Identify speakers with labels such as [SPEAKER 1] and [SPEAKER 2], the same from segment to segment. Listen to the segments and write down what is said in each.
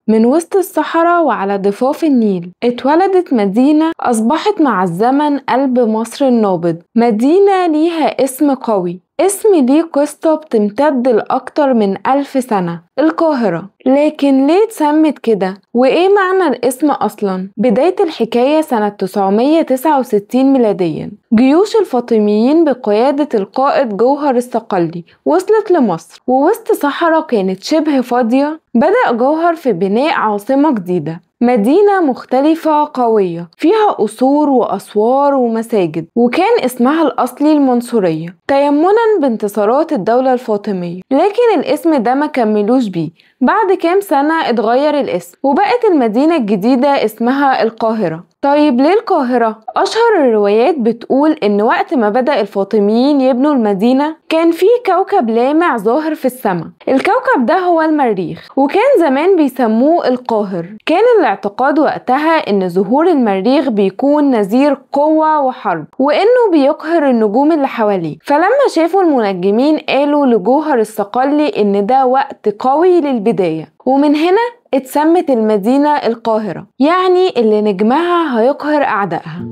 [SPEAKER 1] من وسط الصحراء وعلى ضفاف النيل اتولدت مدينة أصبحت مع الزمن قلب مصر النابض. مدينة ليها اسم قوي، اسم ليه قصة بتمتد لأكتر من 1000 سنة، القاهرة. لكن ليه اتسمت كده؟ وإيه معنى الاسم أصلا؟ بداية الحكاية سنة 969 ميلاديا، جيوش الفاطميين بقيادة القائد جوهر الصقلي وصلت لمصر، ووسط صحراء كانت شبه فاضية بدأ جوهر في بناء عاصمة جديدة، مدينة مختلفة قوية فيها قصور وأسوار ومساجد، وكان اسمها الأصلي المنصورية تيمنا بانتصارات الدولة الفاطمية. لكن الاسم ده ما كملوش بيه، بعد كام سنة اتغير الاسم وبقت المدينة الجديدة اسمها القاهرة. طيب ليه القاهرة؟ أشهر الروايات بتقول إن وقت ما بدأ الفاطميين يبنوا المدينة كان في كوكب لامع ظاهر في السماء، الكوكب ده هو المريخ، وكان زمان بيسموه القاهر. كان الاعتقاد وقتها إن ظهور المريخ بيكون نذير قوة وحرب، وإنه بيقهر النجوم اللي حواليه. فلما شافوا المنجمين قالوا لجوهر الصقلي إن ده وقت قوي للبداية، ومن هنا اتسمت المدينة القاهرة، يعني اللي نجمها هيقهر أعدائها.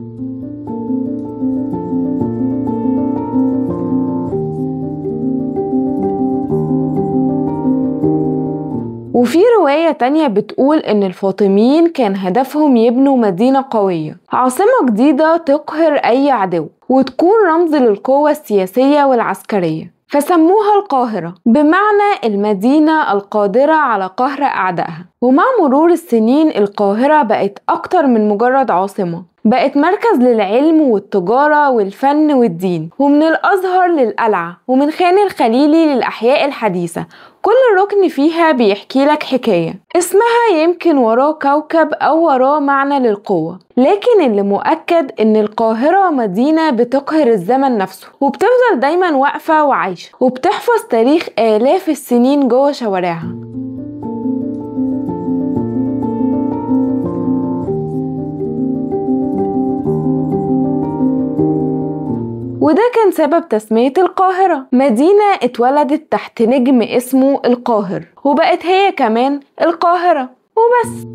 [SPEAKER 1] وفي رواية تانية بتقول إن الفاطميين كان هدفهم يبنوا مدينة قوية، عاصمة جديدة تقهر أي عدو وتكون رمز للقوة السياسية والعسكرية، فسموها القاهرة بمعنى المدينة القادرة على قهر أعدائها. ومع مرور السنين القاهرة بقت أكتر من مجرد عاصمة، بقت مركز للعلم والتجارة والفن والدين، ومن الأزهر للقلعة، ومن خان الخليلي للأحياء الحديثة، كل ركن فيها بيحكي لك حكاية اسمها يمكن وراه كوكب أو وراه معنى للقوة. لكن اللي مؤكد إن القاهرة مدينة بتقهر الزمن نفسه، وبتفضل دايما واقفة وعايشة، وبتحفظ تاريخ آلاف السنين جوه شوارعها. وده كان سبب تسمية القاهرة، مدينة اتولدت تحت نجم اسمه القاهر، وبقت هي كمان القاهرة وبس.